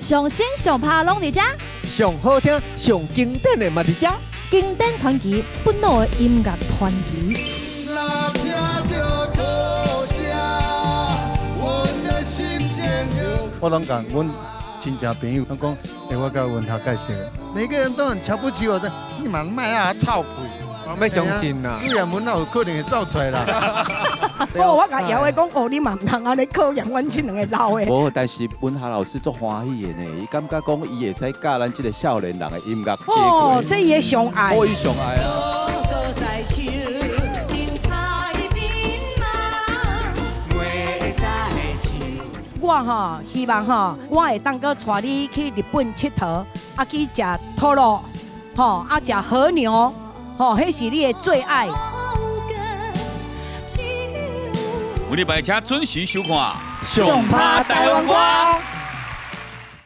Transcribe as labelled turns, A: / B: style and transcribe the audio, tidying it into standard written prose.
A: 上新上拍攏佇遮，
B: 上好聽、上經典的嘛佇遮。
A: 經典傳奇，不老的音樂傳奇。
C: 若聽著歌聲，阮的心情
D: 我攏共阮親戚朋友攏講，欸，我佮文學介紹，每個人都很瞧不起我，這你嘛莫啊臭屁，
B: 我欲相信啦。
D: 雖然阮有可能會走出來啦。
E: 哦，我共姚的講，哦，你嘛毋通按呢考驗阮這兩个老的。
F: 無，但是文夏老師足歡喜的呢，伊感覺講伊會使佮咱這个少年人的音樂接
E: 哦，
F: 軌。
E: 這伊的上愛。
F: 哦，伊上愛啊。
G: 在樹頂菜邊嘛，袂知唱。
E: 我吼希望吼，我會當閣帶你去日本𨑨迌，啊去食兔肉，吼啊食和牛，吼，彼是你的最愛。
H: 每禮拜請準時收看《
B: 上拍台灣歌》。